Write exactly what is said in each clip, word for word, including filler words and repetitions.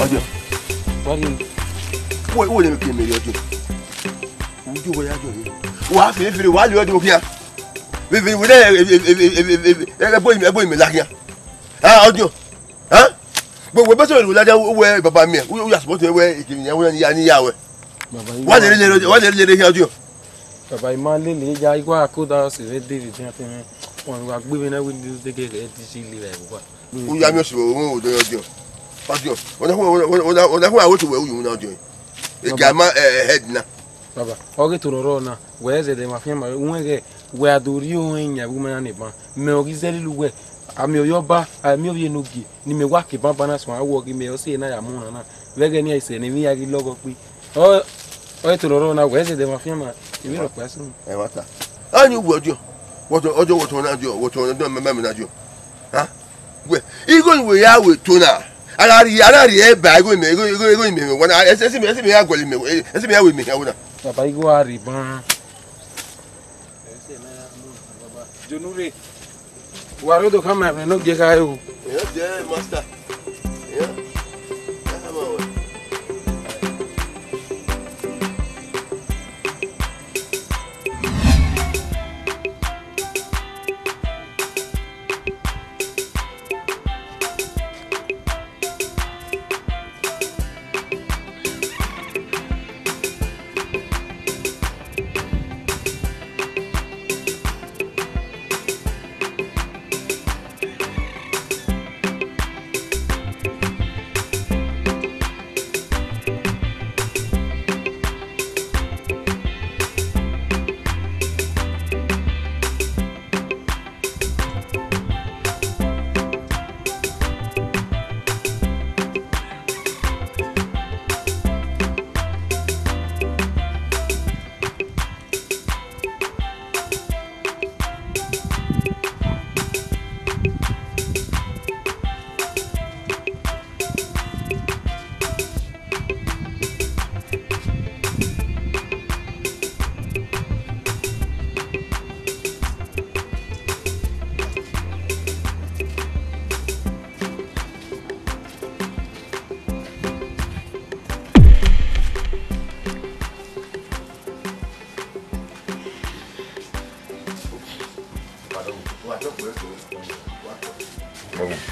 Ọjọ. Wari. Wo, wo ne ke me ọjọ. Uju wo ya jọ. Wa fere fere, wa le ọjọ kia. Veve, veve, ebo, ebo me la kia. Ah, ọjọ. Ah? Wo, wo, bẹsẹ wo la dia, wo, baba mi. Wo, wo ya support we, ikiri ya, wo ni ya, ni ya we. Baba, wa le, le, wa le, le, le, ọjọ. Baba, ima lele ya igua koda ọse vbe David ya te. Wọn wa gbe vbe na we ni de ge ge di si le wa. Uya mi ọse wo, wo, ọjọ. Ọjọ. Ona, ona, ona, ona, wo tu we uyu na ọjọ. E ga ma, eh, head na. Baba, ọ ghi toro rọ na, wẹ zẹdẹ ma fian ma, wẹ ghẹ, wẹ a do rhie ohan yan vbe uma na ne ban. Mẹ ọ ghi zẹ lele uwẹ, a miẹn ovbi ọba, a miẹn ovbi enogie, ne imẹ wa ke banban na suẹn, a wẹ ọ ghi mẹ ọ si na ya mu rran na. Vbe ẹghẹ ne a i sẹ ne emwi ya ghi lọghọ kpi. Ọ, ọ ghi toro rọ na, wẹ zẹdẹ ma fian ma, emwi rhọkpa sunu. Ẹ wa ta. A ni uwẹ ọjọ, wọtọ ọjọ, wọtọ na ọjọ, wọtọ na ọjọ, mẹ, mẹ, mẹ na ọjọ. Ha? Wẹ, igho ni wẹ ya wẹ to na. A na rhie, a na rhie ba igho imẹ, igho, igho, igho imẹ, wa na, ẹse, ẹse imẹ, ẹse imẹ ya guẹlẹ imẹ, ẹse imẹ ya wẹ imẹ, ya wẹ na. Baba, igho a rhie ban. Jonu rre. Wa rre do khama ẹmwẹ ne ọ gie kha ru. Ẹ jẹ, master. Ẹ, ẹ, ẹ, ẹ, ẹ.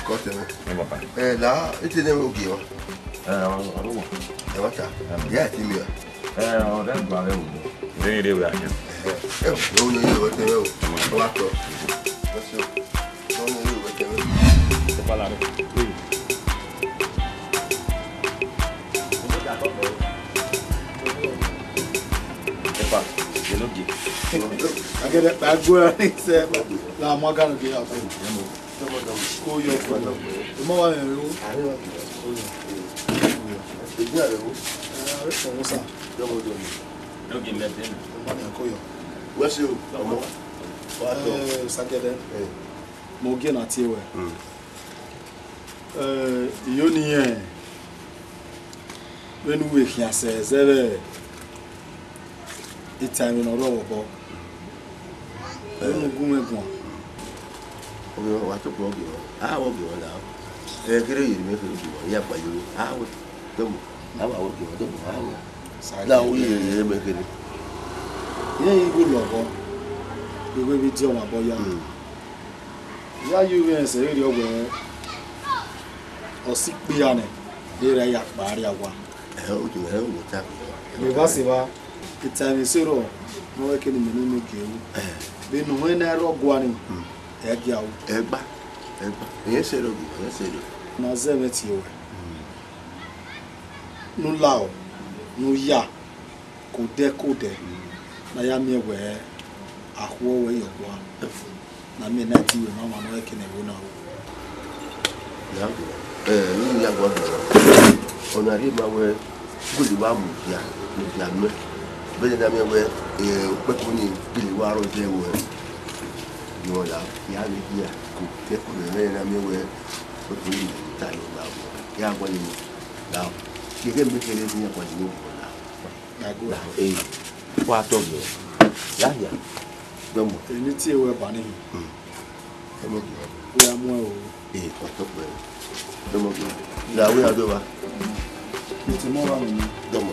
Kọ tẹ mwẹ. Ẹ, la, ete ne ogie wa. Ẹ, ọ, ọ, ọ. Ẹ wa ta. Ẹ, ya ti mi ra. Ẹ, ọ rẹ gba rẹ wo. Rẹ rẹ we a. Ẹ, ẹ, ọ ne ye wẹ tẹ mwẹ o. Ọ wa tọ. Ẹ ṣe o. Ọ ne ye wẹ tẹ mwẹ. Ẹ pa la rẹ. Epa, yellow gate. Agẹdẹ pa gbọra ni sẹ, la mọ ganu gẹ ya. Ko yọ ko yọ. Mo wa yẹn ro. Ko yọ. Ko yọ. Ẹ, ẹ, fọwọ́ sà. Yellow gate lẹbẹ. Mo wa yẹn ko yọ. Wẹ se o. Ọmọ. Wa tọ. Ẹ, Sagẹdẹ. Ẹ. Mo gie na tie wẹ. Mm. Ẹ, iyo ni rẹn, vbene uwẹ khian sẹ zẹ vbe ita emwi ne ọ rrọọ vbe obọ, vbene u gu mwẹ guan. Ovbi mwẹ, wa tobọ gie mwẹ, a vbe gie mwẹ na. Ẹ kere ye ne imẹ kere gie mwẹ, I ya gba ye ovbi mwẹ, a vbe tobọ, a vbe gie mwẹ tobọ, a vbe. Sa na gie u ye ye mẹ kere. Irẹn i gu lọghọ, ighẹ vbe diọn mwẹ obọ ya. Mm. Ya ye uvbi ẹnrẹn sẹ vberriọ wẹẹ, ọ sẹ ikpia nẹ, vberriọ a ya kpa rria owa. Ẹ, o tuma ẹre wẹ ta. Vbe evba sẹ evba, ita emwi sẹ rrọọ, ne ọ wẹ ke ne imẹ ne unu gie ru. Ẹ. Vbene uhẹn na i rre ọgua nii, ẹ gia ru. Ẹ gba, ẹ gba. Irẹn sẹ rrọọ, irẹn sẹ rrọọ. Na zẹ mwẹ tie ruẹ. Ne u lao, ne u ya, ke odẹ ke odẹ, ne a ya miẹn wẹẹ, a khuọ ruẹ ye ọgua, ne a miẹn ne a ti ru emwa ọmwa ne ọ rẹn ke ne ẹvbo na ru. Ya guẹ, ẹ, ne u ya guẹ guẹ, ọna rhie ma wẹẹ, gele wa mudia, mudia nuẹ, vbene ne a miẹn wẹẹ, ẹ, ukpẹko nii gele wa rrọọ zẹ ruẹ, yọ la, ya vbe dia, ke odẹ ke odẹ, vbene ne a miẹn wẹẹ, ukpẹko nii ta ye ọna, ya gualọ emwi, ya, ke ẹghẹ mẹ kere ne a gualọ emwi ọna. Ago. Eh, wa tọ gbe. Ya ya. Dọmọ. Eni tie wẹ ba ni. Hmm. Dọmọ gbe. Wẹ a mu ẹ o. Eh, wa tọ gbe. Dọmọ gbe. La wẹ a do ba. Mo ti mọ ọmwa mwẹ. Dọmọ.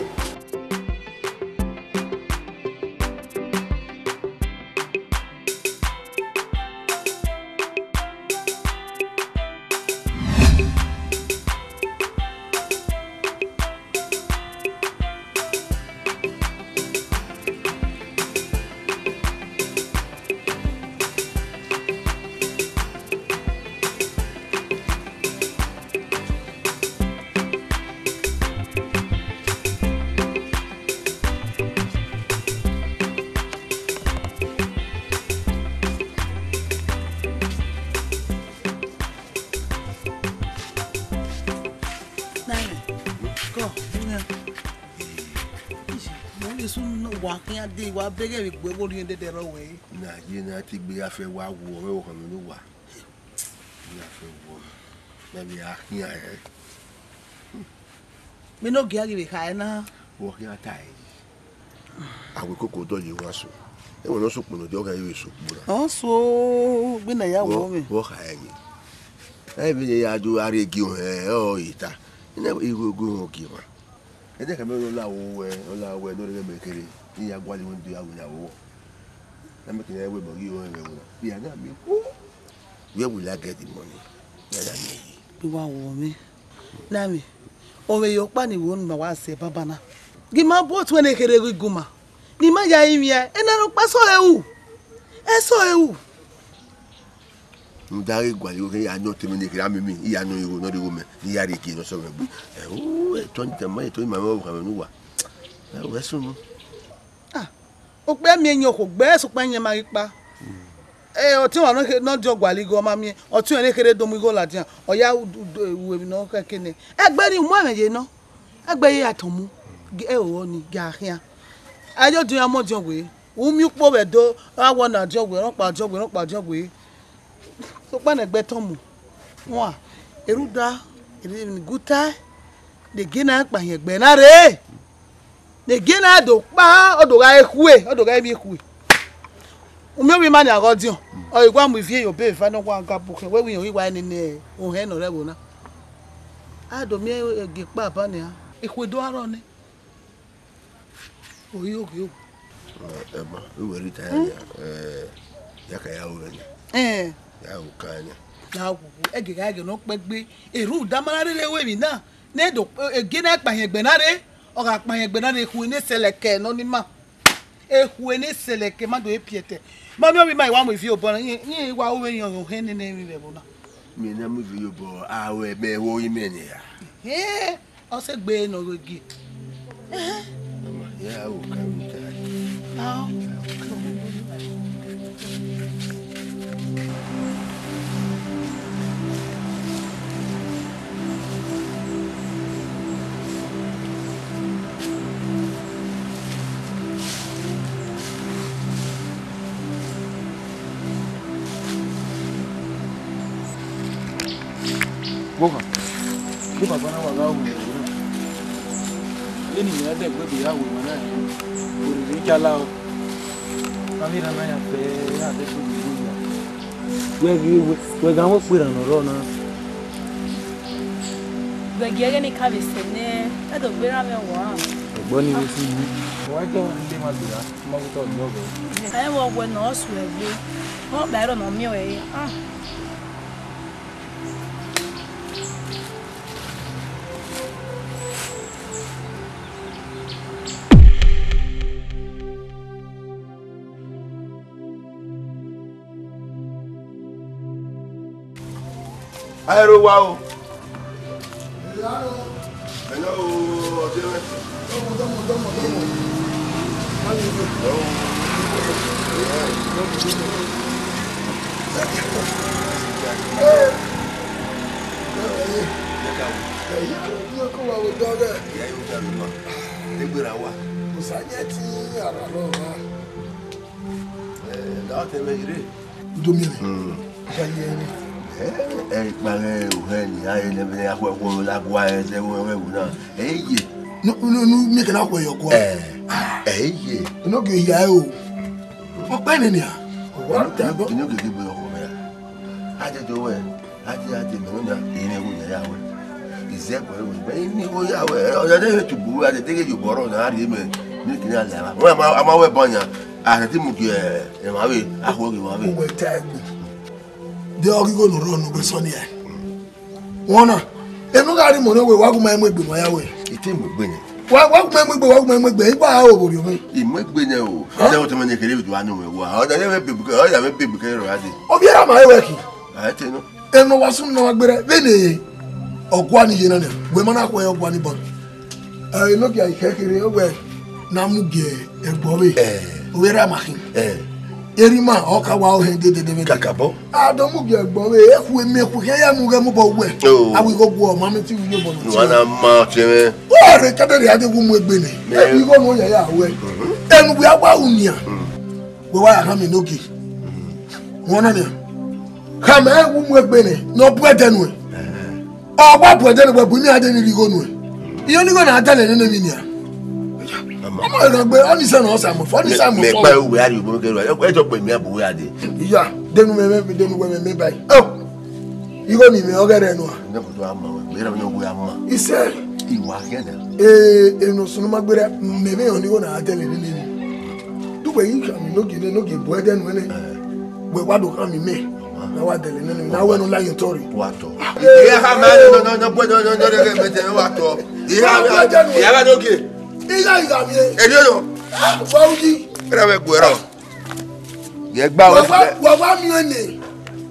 Nai, kọ, iran. Iye, mo ye sunu nọ, wa khian dee, wa bẹghe vbe egbe vbe orhiọn dẹdẹ rrọọ wẹ. Na ye na te egbe ya fẹ wa wu ọmwẹ vbe okhanmwẹ ne uwa. Ya fẹ wu ọmwẹ. Na vbe a khian ẹre. Mẹ ne ọ gia ghi vbe kha ẹre na. Vbe ọ khian ta ẹre? Awe koko dọ ye wa so. Ẹmwẹ ne ọ sokpon nọ, ọ ghẹ vbe sokpon na. Ọ so, gbe na ya wu ọmwẹ. Vbe ọ kha ẹre? Ẹ vbe ya do a rhie gie ohẹn, ọ i ta. Ine igho igho gie mwa. Ẹdẹ khama ne ọ la wẹ, ọ la wẹ ne ọ rhie mẹ kherhe, ne I ya gualọ iwindow ya winna vbe ọghọ. Na mẹ kene ẹvbo ẹbọ ghi ru ẹmwẹ ẹvbo na. Iran na miẹn kpo. Where will I get the money? Iran na miẹn yi. I wa wọ mwẹ. Na mwẹ, ọ vbe ye ọkpa ni wo ne ima wa sẹ baba na. Gi ma bu otu ẹnrẹn kherhe ghi gu ma. Ne ima ya rinmwian, ena rhọkpa sẹ ọre ru. Ẹ sẹ ọre ru. Rhunmwuda ghe gualọ igho khin, I ya nọ otọ mwẹ ne kherhe, a miẹn emwi, I ya nọ igho ne ọ rhie igho mẹ, ne I ya rhie gie ne ọ sẹ mwẹ egbe. Ẹo, etọ ni tama, etọ ni ma mwẹ vbe okhanmwẹ ne uwa. Ẹo, ẹsun nọ. Ah, okpia miẹn yan okhuo gbe, sokpan iyẹn ma ghi kpa. Eh, ọtiọnmwa ne ọ diọn gualọ igho, ọ ma miẹn, ọtiọnmwa ne kherhe do mu igho ladian, ọ ya ru emwi ne ọ khẹke nẹ. Ẹgbẹe ni u mu ẹmwẹ ye nọ. Ẹgbẹe ye a tọn mu. Ẹo, ọni, gia khian. A yo diọn ya mu ọdiọn wee. U miẹn ukpo vbe Ẹdo, a wọ na ọdiọn wee, rhọkpa ọdiọn wee, rhọkpa ọdiọn wee. Sokpan ẹgbẹe tọn mu. Wan, erha uda, erha emwi ne I gu tae, ne gie na kpa hin ẹgbẹe na rre. Ne gie na do kpa, ọ do gha khue, ọ do gha emwi khue. U miẹn ovbi ima nia ghe ọdiọn, ọ i wa mu ivie ye obọ eva ne ọ wa ga bu khian, wẹ wẹ iran ghi wa nene ohẹn ne ọ rre ẹvbo na. A do miẹn gie kpa ba nian, ekhue do arọ nẹ. Ohi oghi o. Ẹma, u wẹ rhie ta ya nia, eh, ya ka ya ru mwẹ nia. Eh. Ya ru kan nia. Ya wu, ẹgẹ gha ẹgẹ ne ọ kpẹ gbe, erha uda ma na rherhe ru emwi na, ne do, eh, gie na kpa hin ẹgbẹe na rre, ọ gha kpa hin ẹgbẹe na rre, ekhue ne sẹlẹkẹ nọ ni ma. Ekhue ne sẹlẹkẹ ma do e piẹtẹ. Ma miẹn ovbi ima, I wa mu ivie obọ na, iran wa ru vbe iran ohẹn nene emwi vbe ẹvbo na. Mẹ na mu ivie ye obọ, a ru ẹmwẹ ẹvbo imẹ nia. Eh. Ọ sẹ egbe ne ọ ghe gie. Ẹhẹn. Ya ru kan vbe ta. Ao. Vbokhan, ne baba na wa gha ru ẹvbo na. Vbene I miẹn ẹdẹ egbe ya ru ẹvbo na, orere yala o. Avbe erha na ya fẹ, ya dẹ so gbe ya. Wẹ ghi wẹ, wẹ gha mu okpia erha ne ọ rrọọ na. Wẹ gie ẹghẹ ne I ka vbe sẹ nẹ, ẹdẹ egbe erha mwẹ wa. Ẹgbẹe ọnii vbe sẹ yi. Wa i tọ nde ma gberra. Ma gu tọ yọ vbe. Ẹ vbe ọ wẹ ne ọ suẹ egbe, ọ kpa ẹrọ ne ọ miẹn ọre re. Ah. Aẹrhowa o. Hello, ọdẹ mwẹ. Udo miẹn mwẹ. Hmm. Ọ ya ye ẹre. Ẹ, ẹ, ikpa mwẹ ohẹn ni, a ye ne ẹmwẹ akhuẹ khuẹ la gua ẹzẹ ẹvbo na. Ẹ ye. Nu, nu, nu, miẹn kẹ na khuẹ yọ kua. Ẹ, ẹ ye. Eno gie ya o. Ọkpa nene a. Wa ta bọ. Eno gie gie bọ yọ khuẹ mẹ. A te do wẹ, a te, a te mẹ na, ẹ ne ẹvbo ya ya wẹ. Zẹ ẹguẹ wẹ, wẹ ni wo ya wẹ, ọ ya de tu bu wẹ, a de te ghe ye obọ rọ na rhie mẹ, ne kini a la. Wẹ ma, a ma wẹ bọ yan, a rẹ ti mu gie, ẹ, emwa vbe, a khuọ ghe emwa vbe. Uwẹ ta egbe. De ọghe igho ne u rrọọ ne ugbẹn sọ nia. Wọn na, enu gha rhie imọ ne wẹ, wa gu ma mu egbe ma ya wẹ. I te mu egbe nẹ. Wa, wa gu ma mu egbe, wa gu ma mu egbe, i gba a ro vboriọ mwẹ. I mu egbe nẹ o. Hẹn? Ẹ, ọ tama ne kere vbe do anu mwẹ wa. Ọ da vbe be, ọ da vbe be kere rọ ya de. Ovbi erha ma ẹ wẹ ki. A te nọ. Enu wa sunu na wa gberra, vbene ọgua ni ye na nia, wẹ ma na khuẹ ọgua ni ban. Ẹ, Enogie a i khẹ kherhe, ọ wẹ na mu gie ẹgbọ vbe. Ẹ. Ovbi erha ma khin. Ẹ. Erha ima, ọ ka wa ohẹn dedede. Kakabọ. A do mu gie ẹgbọ vbe, e khu eme khu khian ya mu ghẹ mu obọ wẹ. Oh. A wẹ igho guọ, ma mẹ te ru ye obọ nọ. Wa na ma ọtẹn mwẹ. Wẹ rre kẹdẹrriọ a de gu mu egbe nẹ. Mẹ. Ẹ, igho ne ọ ya ya wẹ. Mhm. Enu wẹ a wa ru nian. Mm. Wẹ wa ya khama Enogie. Mm. Wọn na nian. Khama ẹ gu mu egbe nẹ, ne ọ bu ẹdẹ nuẹn. Ẹhẹn. Ọ wa bu ẹdẹ nuẹn, wẹ bu imi a de ni rhie igho nuẹn. Iyẹn ni igho na dẹlẹ nene emwi nian. Ama. Ọmọ ẹghangbe, ọ ni sẹ ne ọ sa mọ fọ, ọ ni sa mọ fọ. Mẹ kpa uwẹ a rhie obọ kẹrẹ, ẹ dọ gbe mẹ bu wẹ a de. Iya, denu mẹ, denu wẹ mẹ, mẹ bai. Oh. Igho ni mẹ ọghẹ rẹ nua. Ene kutu ama wẹ, mẹ ra mẹ wẹ ama. Isẹ. Iwa kẹdẹ. Eh, eno sunu ma gbera, mẹ mẹ oni igho na dẹlẹ nene emwi. Du wẹ i khama Enogie nẹ, Enogie bu ẹdẹ nuẹn nẹ. Eh. Wẹ wa do khama mẹ. Na wa dẹlẹ nene emwi. Na wẹ ne u la ye otọ rre. Wa tọ. Iye ha ma no no no bu no no no no mẹ te wa tọ. Iye ha ma no ge. Iya igha mie. Eri yo. Wa uyi. Era we guero. Ye gba wa. Wa wa mi one.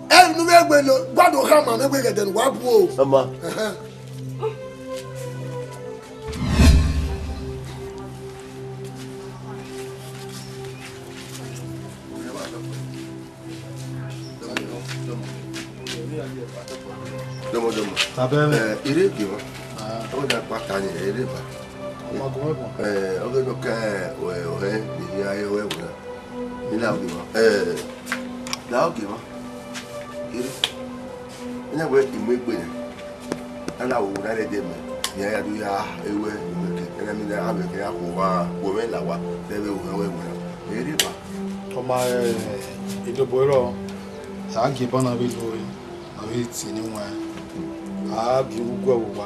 E nu we gbe no. Wa do khama mẹ wẹ gẹdẹ wa bu o. Ama. Ẹhẹn. Dọmọ, dọmọ. Tabẹ. Eh, ire gie wa. Ah. Ọ da kpa ta ni ire ba. Ọmọ gun ẹbọ. Eh, ọghe nọ ka, eh, ọhẹ ni hia ye ọhẹ wura. Ni la oge mwa. Eh, la oge mwa. Ire. Ina wẹ I mu egbe nẹ. Ana wo na rẹ de mẹ. Ni a ya do ya ewe mẹ ke. Ena mi na a mẹ ke ya ko wa, wo mẹ la wa. Bẹ vbe wo wẹ wẹ. Ire ba. Ọma, eh, idobo rọ. A gie ba na vbe do. A vbe tie ne wan, a bi ugu ẹvbo uwa.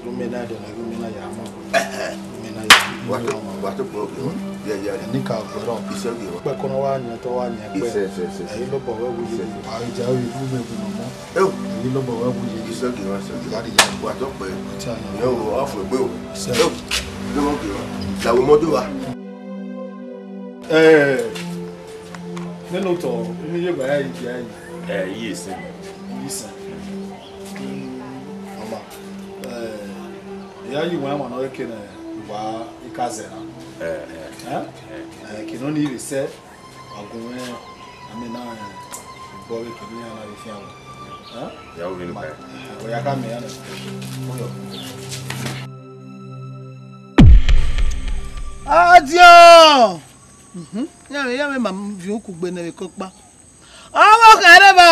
Ru mẹ na dẹ na, ru mẹ na ya ma. Ru mẹ na ya ma. Wa to, wa to kpọ gbe. Ya, ya. Eni ka gbe rọ. Isẹ gbe wa. Kpẹkọ ne wa yan, te wa yan kpẹ. Isẹ, isẹ, isẹ. Ẹ i lobọ wẹ wu ye. Isẹ. A i ja ru mẹ gbe nọ mọ. Ẹ o. Ẹ i lobọ wẹ wu ye. Isẹ gbe wa, isẹ gbe. Ya de ya. Wa to kpẹ. Ti a yan. Yo, wa fo gbe o. Isẹ. Ẹ o. Lobọ gbe wa. La wo mọ do wa. Ẹ, nene otọ, unu ye gba ya yi, ya yi. Ẹ, iye ese. Iye ese. Ọma, ẹ, ya yi wan wan nọ eke ne wa ika zẹ na. Ẹ, ẹ. Ẹ? Ẹ, ke nọ ni vbe sẹ, wa gun mwẹ, a mẹ na, ẹ, gbọ vbe ke ni ya na vbe fian wẹ. Ẹ? Ya wo vbe nu ka. Ẹ, wa ya ka mẹ ya na. Oyọ. Adiọn! Mhm. Ya vbe, ya vbe ma viọ ukugbe nẹ vbe kọkpa. Ọmọ kẹrẹ ba.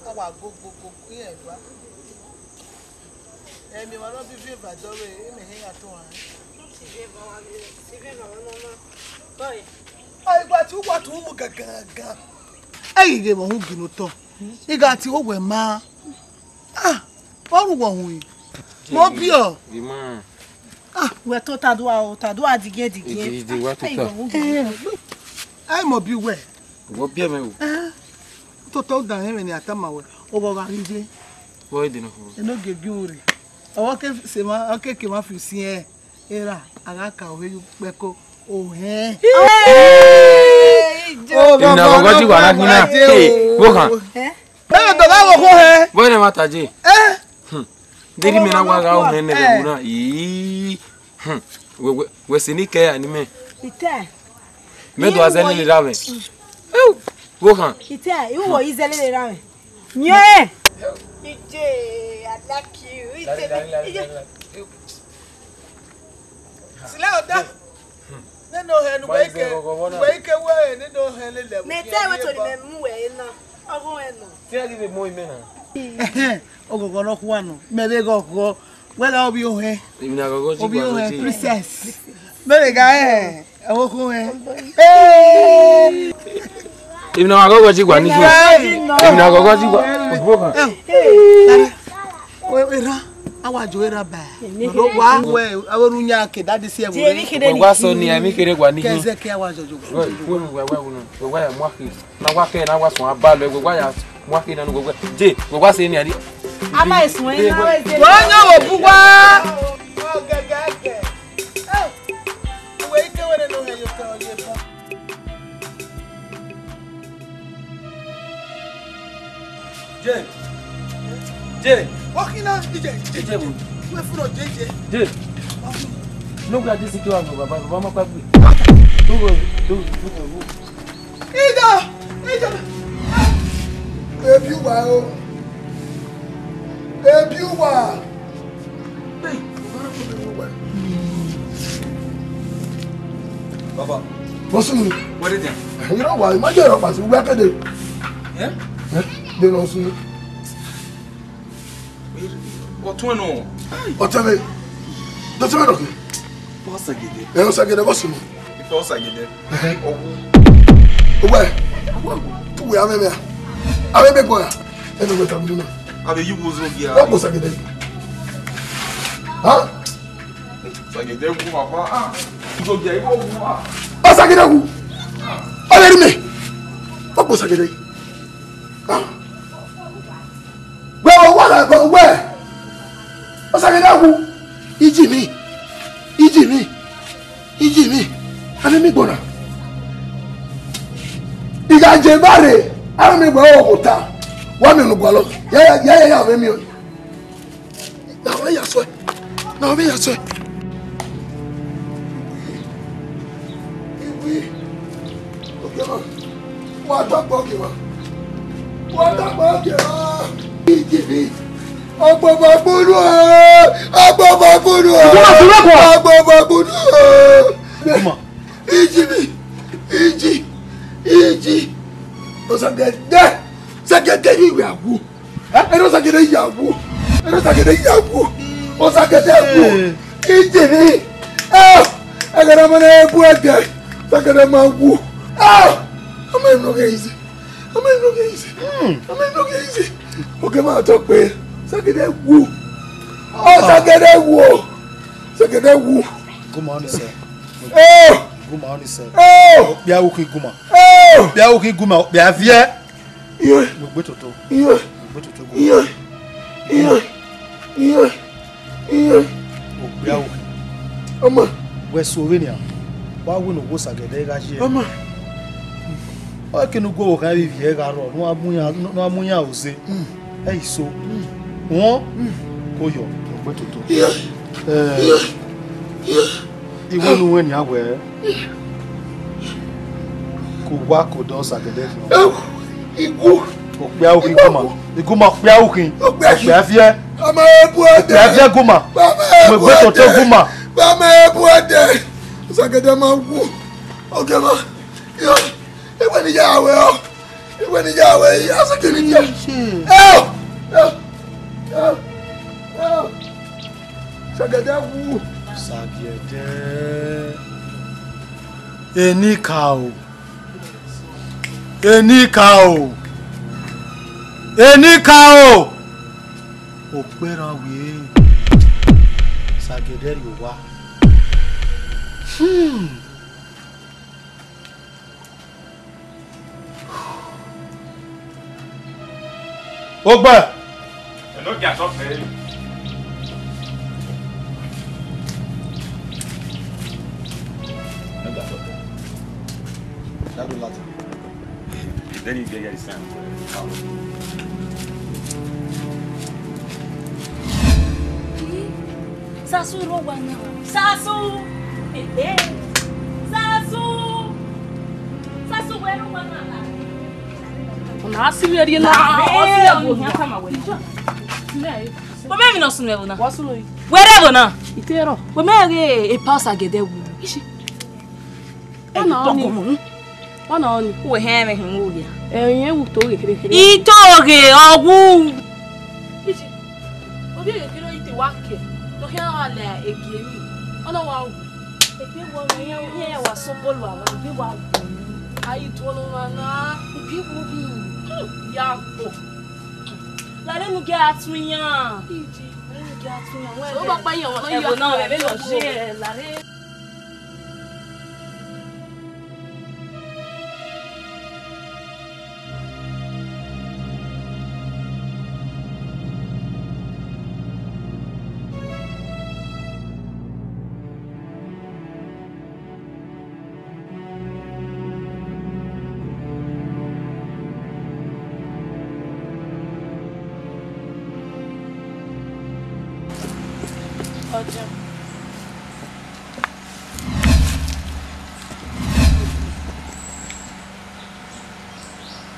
Awa go go go go, iran gba. Ẹmi wa nọ bi viọ eva dọvbe, emẹ hẹ ya to han. Ọ igba ti uwa tu mu gangan. Ẹ ghi ghe vbe ọhun gino otọ. I gha tie owẹ ma. Ah, ọ ru wọ hu. Mo biọ. Ima. Ah, wẹ to ta dua o, ta dua digie digie. Ide, ide, wa to ta. Ai, mo bi wẹ. Wọ biẹ mẹ o. Eh, toto da hẹn mẹ ni a tama wẹ. O bọ gha ghi ye. Wọ ede no. Eno gege ure. Ọwọ ke se ma, ọ ke ke ma fi si ẹ. Era, a gha ka ovbe ye ukpẹko, ohẹn. Emwi ne aghọghọ ji wa na khin na. Hey, wo khan. Ẹ dọ gha wo kho hẹ. Vbọ ne ma ta je? Eh. Hmm. Deri mẹ na wa gha ohẹn nẹ vbe ẹvbo na. Ii. Hmm. Wẹ, wẹ, wẹ sẹ ni kẹ ya ni mẹ. Itẹ. Mẹ do a zẹ lele ra mwẹ. Wo khan. Itẹ, iwọ i zẹ lele ra mwẹ. Nyẹ. Ije, I like you. Ije, ije. Sila oda. Nene ohẹn ne uwẹ i ke, uwẹ i ke wẹ nene ohẹn lele. Mẹ te wẹ to ni mẹ mu wẹ na. Ọgho ẹn nọ. Te a ghi vbe mu imẹ na. Ẹhẹn, ọghọghọ nọ khua nọ. Mẹ vbe ghọghọ. Wẹ gha ovbi ohẹn. Emwi ne aghọghọ ji. Ovbi ohẹn, princess. Mẹ vbe gha ẹ, ọvbokhan ohẹn. Hey! Emwi ne aghọghọ ji wa ni ju. Emwi ne aghọghọ ji wa. Ọvbokhan. Hey! Erha, a wa jọ erha ba. Emwi kherhe wa wẹ, ẹ vbe ru yan ke dadi si ẹ vbe. Emwi kherhe wẹ wa sọ ni, emwi kherhe wa ni. Kẹzẹ ke a wa jọ jọ. Wẹ, wẹ, wẹ, wẹ, wẹ, wẹ, wẹ, wẹ, wẹ, wẹ, wẹ, na wa kẹ, na wa sọn abalọ, wẹ wa ya mu akhi na nu wẹ, je, wẹ wa sẹ ni ari. A ma sẹ wẹ na wẹ je. Wẹ yan wẹ bu wa. Ọ gẹgẹgẹ. Wẹ ike wẹ ne no he yo ke ọ ye bọ. Je. Je. Wa khin na, ije, ije, ije. Wẹ furo je, je. Je. No gba disi ke wa baba, baba ma pa gbe. Do, do, do, do. Ida! Ida! Ebi uwa o. Ebi uwa. Baba. Bọ́sùn mi. Where is it? Ẹ̀yin náà wà, ìmájọ́ ẹ̀rọ pàṣẹ wíwá kéde. Eh? Eh? Dé lọ sùn. Ọtun ẹnu. Ọtẹmẹ. Dọtẹmẹ dọkẹ. Ọsagede. Ẹ, Ọsagede, bọ́sùn mi. Ife Ọsagede. Ẹhẹ. Ọwu. Owó ẹ. Tuwe amẹmẹ a. Amẹmẹ gbọra. Ẹnu mẹ tabu na. Abe yu wo zo gia. Ọgbọ Ọsagede. Ha? Ọsagede wu, papa. Ah. Zo gia, iwo wu, ah. Ọsagede wu. Ọlẹ ri mẹ. Ọgbọ Ọsagede. Ah. Wẹ, wẹ, wẹ, wẹ, wẹ. Ọsagede wu. Iji mi. Iji mi. Iji mi. Ane mi gbọna. I gha je ba rre, ane mi gbọna ọghọ ta. Wa miẹn unu gualọ. Ya, ya, ya, ya, ya, vbe miẹn. Na vbe ya sẹ. Na vbe ya sẹ. Iwi. Ogiemọ. Wa dọgba Ogiemọ. Wa dọgba Ogiemọ. Igibi. Ọgbọgba gbunu o. Ọgbọgba gbunu o. Ìjọba ti rẹ́kọ̀ọ́. Ọgbọgba gbunu o. Come on. Igibi. Iji. Iji. Ọsagede. Ọsagede ni wẹ awu. Ẹrọ Ọsagede ya wu. Ẹrọ Ọsagede ya wu. Ọsagede wu. Ijeri. Ah! Ẹgẹdẹ ma na bu ẹdẹ. Ọsagede ma wu. Ah! Ọmọ inú gẹ izi. Ọmọ inú gẹ izi. Ọmọ inú gẹ izi. Oke ma tọ pé Ọsagede wu. Ọsagede wu. Ọsagede wu. Come on, sir. Oh! Guma ọni sẹ. Oh! Okpia wu khin guma. Oh! Okpia wu khin guma, okpia viẹ. Iye. Mo gbe toto. Iye. Mo gbe toto guma. Iye. Iye. Iye. Iye. Okpia wu khin. Ọmọ. Wẹ so vbenian. Wa wẹ ne owo Ọsagede gha ye. Ọmọ. Ọ kene ugu owo khan vbe ivie gha rrọọ, ne uwa mu iran, ne uwa mu iran oze. Mm. Ẹ i so. Mm. Wọn. Mm. Ko yọ, mo gbe toto. Iye. Eh. Iye. Iye. Iwu nu wẹ nian wẹ. Ko wa ko dọ Ọsagede fun. Ewu. Igu. Okpia wu khin guma. Iguma okpia wu khin. Okpia khin. Okpia viẹ. Ọmọ ebu ẹdẹ. Okpia viẹ guma. Ọmọ ebu ẹdẹ. Mo gbe toto guma. Ọmọ ebu ẹdẹ. Ọsagede ma wu. Oke ma. Yo. Iwe ni ya wẹ ọ. Iwe ni ya wẹ, ya Ọsagede ya. Ẹ o. Ẹ o. Ẹ o. Ẹ o. Ọsagede wu. Ọsagede. Enikaro. Enikaro. Enikaro. Okpẹran wie. Ọsagede rhie owa. Hmm. Ogbẹ. Ẹ nọ dia sọfẹ. Ẹ nọ dia sọfẹ. Dadu lati. Then you get your sign. Sasu rọ wa na. Sasu. Ehe. Sasu. Sasu wẹ rọ wa na la. Ọna a si vbe rrie na, ọ si vbe bu ohian tama wẹ. Wẹ mẹ emwi ne ọ sunu ẹvbo na? Wa sunu yi. Wẹ rre ẹvbo na? Ite rọ. Wẹ mẹ ghe epa Ọsagede wu. Ishi. Ọna ọni. Ọna ọni. Uwẹ hẹ ẹmwẹ hin wo ya. Ẹrin wu to ghe khere khere. I to ghe, ọ wu. Ishi. Ovbi ẹghẹ kherhe ọ i te wa ke. Nọ khian gha la egie ni. Ọna wa wu. Egbe wọ mwẹ, iran, iran wa sẹ obọ lua wa, egbe wa wu. A i tuẹ ne ọmwa na. Egbe wu hin. Ya kpọ. Lare mu gie a tun iran. Iji, lare mu gie a tun iran. Wẹ So, vbe ọkpa iran, wẹ Ẹvbo na, vbe vbe nọ ye, lare. Ọdiọn.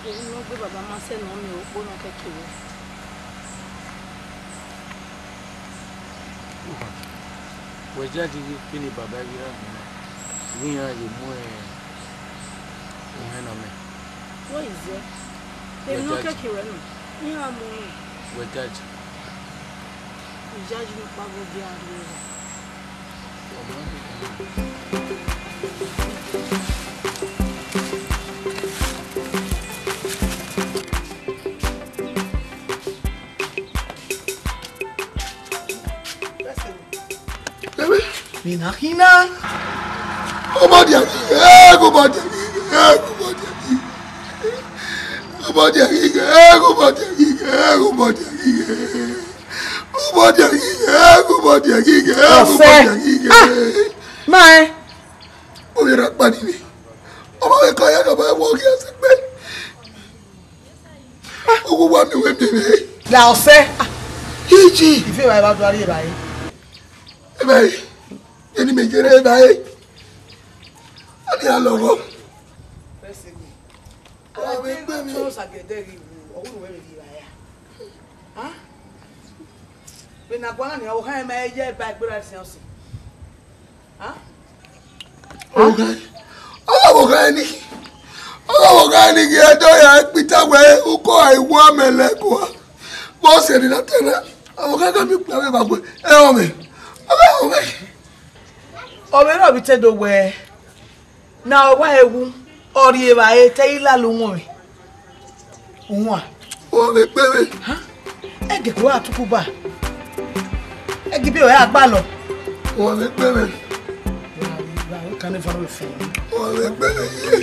Emwi ne ọ gbe baba ma sẹ ne ọ miẹn okpo ne ọ kẹkẹ ruẹ. Wẹ judge ghi kpini baba ghi ra gbọn na, ghi iran ye mu ẹn uhẹn ne ọ mẹ. Wẹ i zẹ. Emwi ne ọ kẹkẹ ruẹ nọ, iran mu ẹn. Wẹ judge. I judge ne ọkpa ghe ọ gie a rrie ẹre. Vbe na khin na? Ọmọ dia ghi ghẹ, ọmọ dia ghi ghẹ, ọmọ dia ghi ghẹ. Ọmọ dia ghi ghẹ, ọmọ dia ghi ghẹ, ọmọ dia ghi ghẹ. Ọmọ dia ghi ghẹ, ọmọ dia ghi ghẹ, ọmọ Ọsẹ. Dia ghi ghẹ. Ah, ma ẹ. Ovbi erha ọkpa ni vbe. Ọmọ vbe kọ ya ne ọmọ ẹvbo ghi ẹsẹ gbe. Uwu wa miẹn wẹ miẹn vbe. La Ọsẹ. Ah, iji. Ife wa ba do ari evbare. Evbare. Eni me yere evbare. Ani a lọghọ. Ọ vbe gbe mi. Ọ sagede ghi wu, ọ wẹ vbe ghi ra ya. Ah? Vbe na guan ni, ọ khan ma ye ba egbe ra sian ọse. Ah? Ọgha, ọgha, ọgha ni, ọgha, ọgha ni ghi ẹdọ ya kpita wẹ ukọ a iwu amẹ lẹkua. Vbọ sẹ ni na tẹna, ọgha gha mi kpia vbe ba gbe, ẹ ọmẹ, ọgha, ọmẹ. Ọ vbe rọ vbe te do wẹ, na ọ wa ewu, ọ rri evbare te I lalo uwọnmwẹ. Uwan. Uwọnmwẹ kpẹmwẹ. Ha? Ẹgẹ ko ra tuku ba. Ẹgẹ bi ọre a gba lọ. Uwọnmwẹ kpẹmwẹ. Wa, wa, wa, kan ne fa no fe. Uwọnmwẹ kpẹmwẹ ye.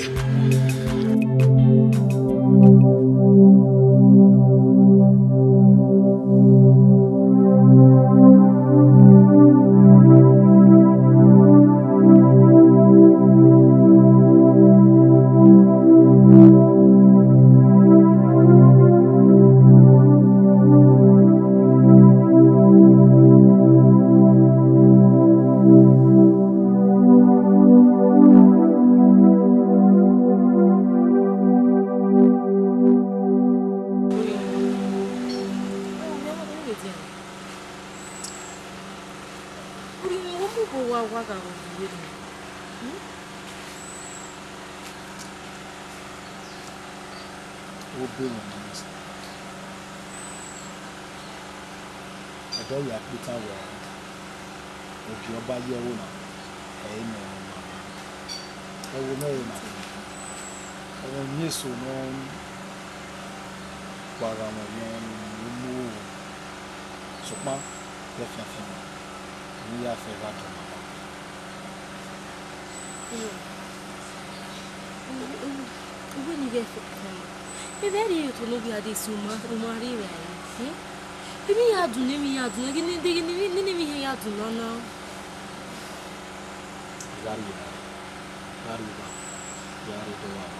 Urhi mwẹ ọmọ uwa wa gha ru vbe rre. Obọ mwẹ ne ọ sẹ. Ẹdẹ ọ ya kpeta wẹẹ, ogie ọba ye ẹvbo na, ẹ i mwẹ ọmwa. Ẹvbo mwẹ rre na, ẹmwẹ ne eso nọ, wa gha mwẹ ne ọ mu oro. Sokpan, vbe ẹfianfian na, emwi ya fẹẹ gha dọmọ. Uwẹ ni ghẹ fẹfẹ. Ebe ẹrriẹ otọ ne ovbi a de sẹ uma, uma rri evbare, eh? Emwi ya dun, emwi ya dun, ghe ne, ghe ne, ghe ne emwi hia ya dun nana. I gha rrie evbare, gha rrie evbare, ya rrie odọ vbe.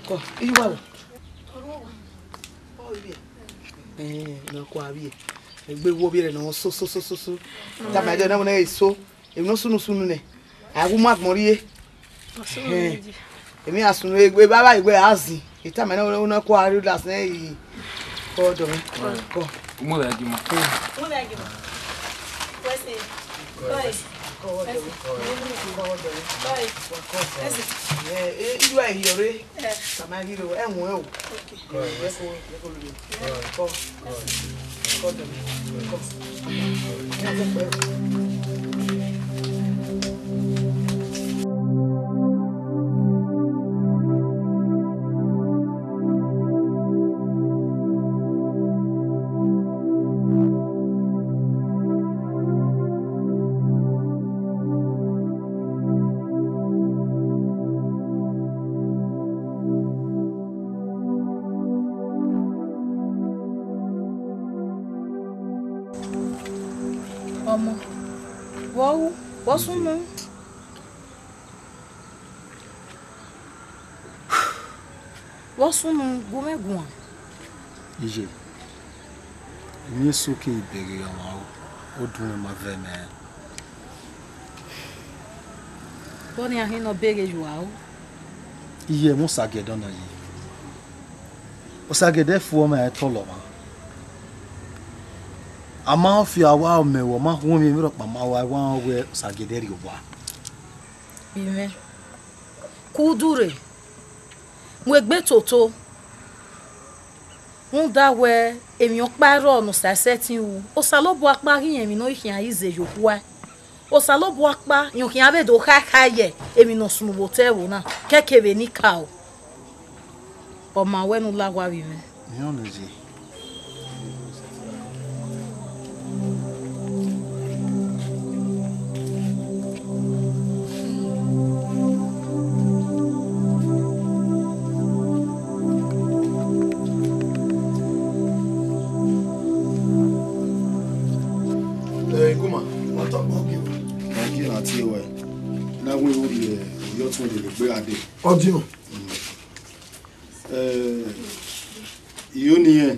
Kọ, iye uwa wọ? Ẹn, ne ọ kua vbiẹ. Egbe wo vbiẹ nọ so so so so so. Tama ẹdẹ na wẹ ne so. Emwi ne ọ sunu sunu nẹ. A wu ma gbọn rrie. Ẹn. Emwi a sunu egbe ba ba egbe a zin. Tama ẹdẹ na wẹ ne ọ kua rrie last nẹ. Kọ ọdọ mwẹ. Kọ. Umo da gi ma. Umo da gi ma. Wẹ sẹ. Kọ. Kọ ọdọ mwẹ. Kọ ọdọ mwẹ. Kọ. Ẹ, ẹ, iru a yi ọre. Ẹ. Ka ma ghi ro, ẹ wọn ẹ o. Kọ. Ẹ ko, ẹ ko lo. Kọ. Kọ ọdọ mwẹ. Kọ. Ọmọ, vbe ọ ru, vbe ọ sunu? Vbe ọ sunu gu mwẹ guan? Iye, emwi eso ke bẹghe ọmwa ro, odunmwẹ ma vẹ mẹ. Vbọ nian khin ne ọ bẹghe ye uwa ro? Iye, ẹmwẹ Osagiẹdẹ ọna ye. Osagiẹdẹ fu ọmwa ẹre tọlọ ọmwa. A ma fi a wa mẹ vbe ọ ma khuọnmwi emwi rhọkpa ma wa wa wẹ Osagiẹdẹ rhie owa. Vbe mwẹ, ke u dure, mu egbe toto, rhunmwuda wẹ emwi ọkpa i rrọọ ne Osa i sẹtin ru, Osanobua ọkpa ghi rẹn emwi ne ọ i khian ye ize ye okhuae. Osanobua ọkpa rẹn ọ khian vbe do khaekhae ye emwi ne ọ sunu vbe otọ ẹvbo na, kẹkẹ vbe ne I ka ru. Ọ ma wẹ ne u la owa vbe mwẹ. Mẹ ọnii ye. Ẹ, Iguma, wa tọ gbe ogie. Ogie na tie ruẹ. Na wẹ u rhie, u rhie ọtẹn lele egbe gha dee. Ọdiọn. Mm. Eh, iyo ni rẹn,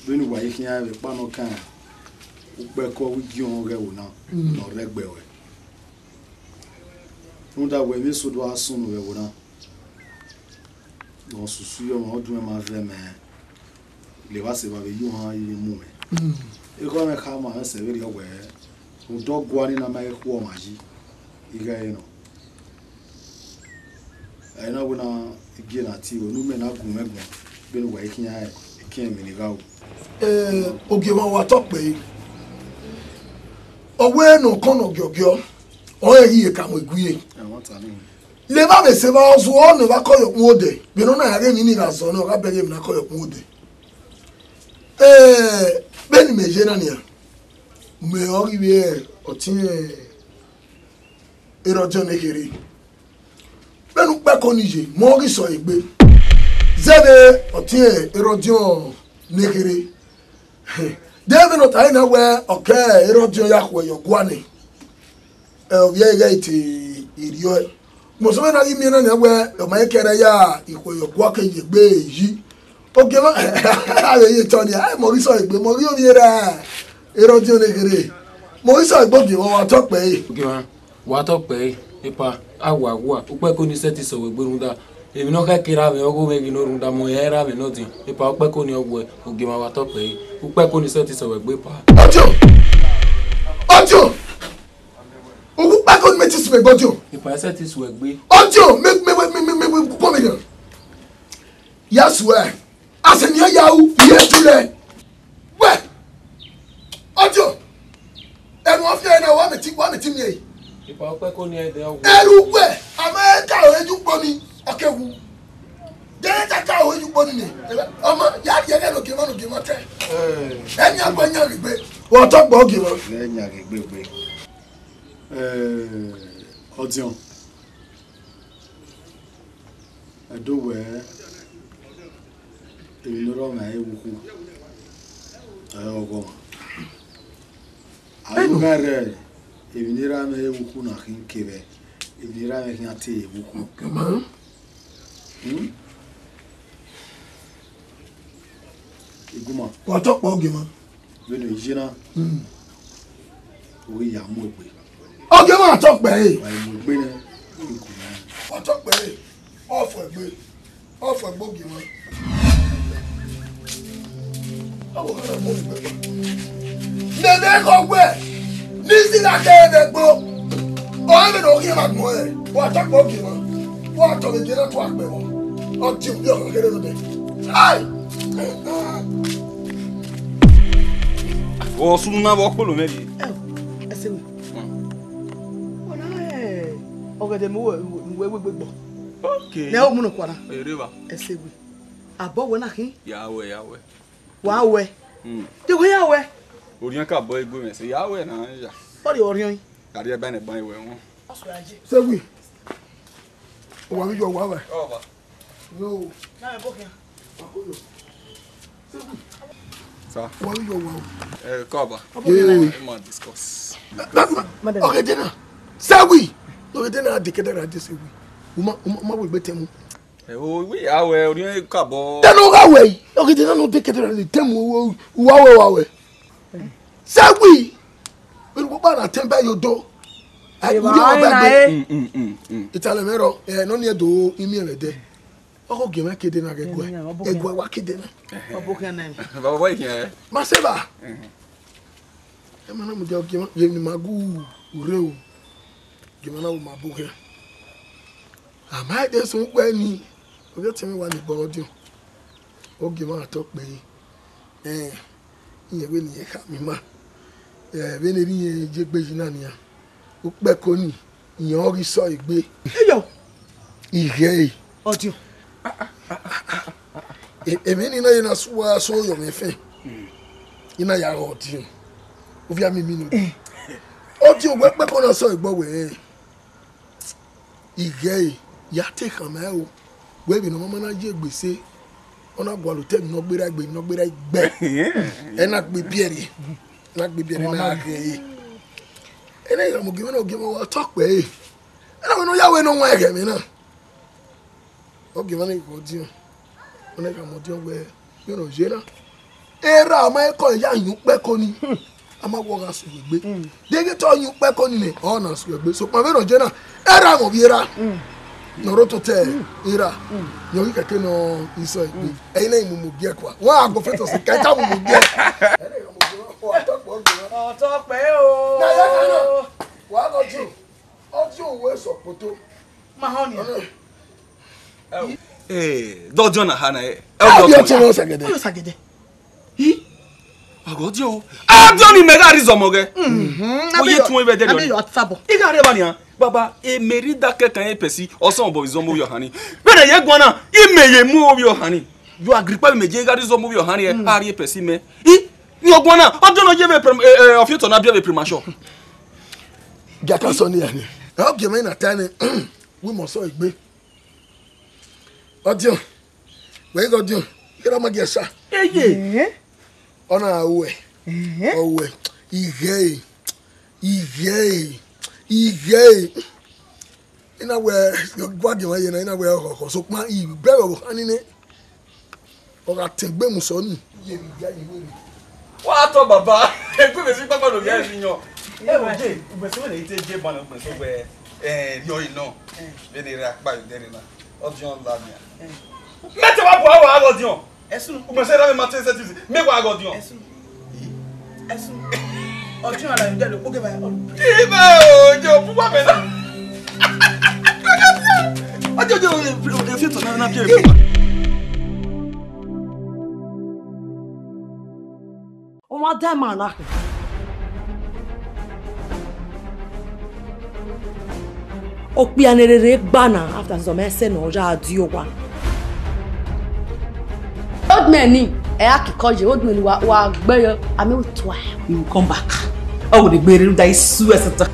vbene uwa i khian vbe ekpa nọ kan, ukpẹkọ vbe igiọn ọghẹe ẹvbo na, mm, ne ọ rre ẹgbẹe ruẹ. Rhunmwuda wẹ emwi eso do gha sunu vbe ẹvbo na, ne ọ susu ye ọmwa, odunmwẹ ma vẹ mẹ, levba sẹ evba vbe ye ohan ye mu mwẹ. Mm. Ekhọe mwẹ khama mwẹ sẹ vberriọ wẹẹ, rhunmwuda ọgua nii ne a ma he khu ọmwa yi, ighẹ ẹre nọ. Ẹ na wẹ na, igie na tie ruẹ, ne u mẹ na gu mwẹ guan, vbene uwa i khian rẹn, I khian emwi ne I gha ru. Eh, ogie mwa wa tọ kpẹre. Ọ wẹ ne ọ kọn nọ giọgiọ, ọ rẹn ghi ye ka mu egui re. Ẹ, wẹ ta nii. Levba vbe sẹ evba, ọ zuọ ne evba kọyọ kpun odẹ, vbene ọ na ya ghe emwi ni gha zọ nẹ, ọ gha bẹghe emwi na kọyọ kpun odẹ. Eh, vbene imẹ ye na nian, mẹ ọ ghi vbe ọtiẹn Erọdiọn ne kherhe. Vbene ukpẹkọ ni ye, mẹ ọ ghi sẹ ọre egbe. Zẹvbe ọtiẹn Erọdiọn ne kherhe. De vbene ọ ta ẹre na wẹ ọ ke Erọdiọn ya khuẹ ye ọgua nẹ, ẹ, ovbi ẹre ghẹ te erriọ ẹe. Mẹ ọsọmwẹ na ghi miẹn na nian wẹ ọ ma he kẹrẹ ya ikhuẹ ye ọgua ke ye egbe yi. Ogie mwa, a vbe ye tọ nia, ẹ, mẹ ọ ghi sẹ ọre egbe, mẹ ọ ghi ovbi erha Erọdiọn ne kherhe. Mẹ ọ ghi sẹ ọre egbe, ogie mwa wa tọ kpẹre. Ogie mwa, wa tọ kpẹre, epa, a wa wa, ukpẹko ni sẹtin sẹ ọre egbe rhunmwuda emwi ne ọ khẹke erha mwẹ, ọghe mwẹ ghi nọ rhunmwuda mẹ ọ i ra erha mwẹ nọ din, epa, ukpẹko ni ọ wuẹ, ogie mwa wa tọ kpẹre, ukpẹko ni sẹtin sẹ ọre egbe, epa. Ọdiọn! Ọdiọn! Ukpẹko ni mẹ ti sẹ egbe, ọdiọn! Epa, ẹ sẹtin sẹ ọre egbe. Ọdiọn! Mẹ, mẹ, mẹ, mẹ, mẹ, mẹ, kọ mẹ nian. Ya suẹ. Asẹ ne iran ya ru, iran tu rẹ. Wẹ, ọdiọn, ẹre ọ fian na, wa mẹ ti, wa mẹ ti miẹn. Ipa ọkpẹko ni ẹdẹ ọgwọ. Ẹre uwẹ, a ma ka ore yu kpọ ni, ọ ke wu. Dẹrẹ ta ka ore yu kpọ ni nẹ. Ọmọ, ya rhie ẹghẹ ne ogie mwa, ne ogie mwa tẹ. Ẹ. Ẹ yan gbe, yan rhie egbe. Wẹ ọtọ gbe ogie mwa. Ẹ yan rhie egbe egbe. Ẹ, ọdiọn. Ẹdo wẹẹ, emwi ne ọ rre ọmwa ẹre vbe ukhu, ẹ, ọghọmwa. A gha rre emwi ne erha mwẹ ẹre vbe ukhu na khin kevbe emwi ne erha mwẹ khian te vbe ukhu. Hmm? Iguma. Wa tọ kpọ ogie mwa. Vbene ọ ye na, mm, u ghi ya mu egbe. Ogie mwa tọ kpẹre. Wa mu egbe nẹ, u ghi ku nẹ. Wa tọ kpẹre. Ọ fọ egbe. Ọ fọ egbe ogie mwa. Nene khọ wẹ, ne I si na kẹ ẹdẹ gbo, ọ ẹmwẹ ne ọ khian ma gbọn ẹre, wa tọ kpọ gie mwa, wa tọ vbe gie na tua kpẹ vbọ, ọ tie ovbi ọmwa kherhe nodẹ. Ai! Vbọ sunu na vbe ọkpolo mwẹ rrie. Ẹ o, ẹse wẹ. Wẹ na, ẹ, ọgẹdẹ mu wẹ, mu wẹ wegbe gbọ. Okay. Nẹ o mu nọ kua na. Ere va. Ẹse wẹ. Abọ wẹ na khin. Ya wẹ, ya wẹ. Wa wẹ. Mm. Te wẹ ya wẹ. Orhiọn ka bọ egbe mwẹ, se ya wẹ na ya. Ọ rhie orhiọn. Gari ẹba ne ban wẹ wọn. Sewi. Wa mi yọ wa wẹ. Ọba. Yo. Na me bo khian. Sa. Wa mi yọ wa o. Eh, kọba. Yo. Ma discuss. Madam. Okay, then. Sewi. Okay, then I declare that this Sewi. Uma, uma, uma we betem. Ẹ o, wẹ ya wẹ, orhiọn ka bọ. Te ne ọ gha wẹ yi, ọghe de na ne ọ dekẹdẹ ra le tẹmu uwa wẹ, uwa wẹ. Sewi, vbene uwa na tẹn ba ye odọ. Ai, eva urhiọn ai ba na gbe. E. Mm, mm, mm, mm. Italẹ mwẹ rọ, ẹ, nọ ni ẹdo imiẹn mwẹ dẹ. Ọghe ogie mwẹ kede na ghẹ guẹ. Ẹguẹ wa kede na. Ọbokhian nẹ. Baba boy khian. Ma se ba. Ẹ ma na mudia ogie mwẹ, ye ni ma gu ure o. Ogie mwẹ na wo ma bokhian. A ma de sun ukpẹ ni, ovbi ọtẹn mwẹ wa ni bọrọ diọn. Ogie mwẹ a tọ kpẹ re. Ẹn, irẹn wẹ ne irẹn khama ima. Ẹ, vbene erha irẹn ye egbe yi na nian. Ukpẹko ni, irẹn ọghe isọ egbe. Eyo. Ighẹ ẹre. Ọdiọn. E-, emwi ni na ye na su wa so yọ mwẹ fẹn. I na ya ghe ọdiọn. Ovbi a mi mi nọ. Ọdiọn wẹ ukpẹko na sọ egbe wẹ. Ighẹ ẹre, ya te khama ẹre o. Wẹ vbene ọ ma ma na ye egbe sẹ, ọ na gualọ otọ emwi ne ọ gberra egbe, emwi ne ọ gberra egbe. Ẹ na gbe ibiẹre, ẹ na gbe ibiẹre na ghe ẹre. Ẹ na gha mu ogie mwẹ na, ogie mwẹ wa tọ kpẹ ẹre. Ẹ na wẹ ne ọ ya wẹ ne ọ wan ẹghẹ mwẹ na. Ogie mwẹ na ghe ọdiọn, ọ na gha mu ọdiọn wẹ, vbene ọ ye na. Erha ma kọ ya yin ukpẹko ni, a ma wẹ ọ gha sẹ egbe. Deghẹ te ọ yin ukpẹko ni nẹ, ọ na sẹ egbe. Sokpan vbene ọ ye na, erha mwẹ ovbi erha. Ne ọ rre ototọ erha, ne ọ ghi kẹke nọ isọ egbe. Ẹi na i mumu gie kua. Wa gbe ofeto sẹ, ka I ta mumu gie. Ọtọkpẹ o. Na ya na na. Wa gọ ju. Ọdiọn wẹ sẹ okpoto. Ma họn nia. Eh, dọdiọn na ha na, eh. Ọdiọn ọtẹn mwẹ Osagẹdẹ. Osagẹdẹ. Hi. Wa ghe ọdiọn o. Ọdiọn ni mẹ gha rhie izọmọ ghẹ. Wo ye tun vbe ẹdẹ. Ami yo atabọ. I gha rre evba nian. Baba, e mẹ rhie idakẹkan ye pẹsi, ọsẹ obọ izọmọ ovbi ọhanrin. Vbene ye guan na, i mẹ ye mu ovbi ọhanrin. You agree pa mẹ je gha rhie izọmọ ovbi ọhanrin, a rhie pẹsi mẹ. I, ni ọguan na, ọdiọn nọ ye vbe prim-, eh, eh, ọfiotọ na biẹ vbe premature. Jaka sọ ne iran ni. Ogie mwẹ na ta nẹ, wẹ imẹ ọsọ egbe. Ọdiọn, wẹ ghe ọdiọn, kherhe ọ ma gie ẹsa. Eye. Ọ na ruẹ. Ọ ruẹ. Ighẹ ẹre. Ighẹ ẹre. Ighẹ ẹre. I na wẹ, gualọ ọmwa ye na, I na wẹ ọkhọkhọ, sokpan I bẹghe ọvbokhan ni nẹ. Ọ gha tẹn egbe mu sẹ ọnii. Wa tọ baba, egbe vbe si kpakpa ne ovbi ẹre yọ. Ẹ wo je, ugbẹn sẹ wẹ ne I te je ban ugbẹn sẹ wẹ, eh, rhie ọre nọ. Vbene erha kpa ye odẹ rre na, ọdiọn la nian. Mẹ te wa bu aro ghe ọdiọn. Ẹsun. Ugbẹn sẹ erha mwẹ ma te sẹ tisi, mẹ wa ghe ọdiọn. Ẹsun. Ẹsun. Ọdiọn la ye odẹ rre, kpogẹ ba. Ibe o, je o bu wa mẹ na. Ọjọ, ọjọ, e fi eto na, na biẹ. Ọmwa da ima na khin. Okpia ne rere gba na, after some ẹsẹ ne ọ ya di owa. Old man ni, ẹ a kikọ ye, old man wa, wa gbẹ yọ, I mean, we try. You will come back. Ọ wo de gbere rhunmwuda isu ẹsẹ ta.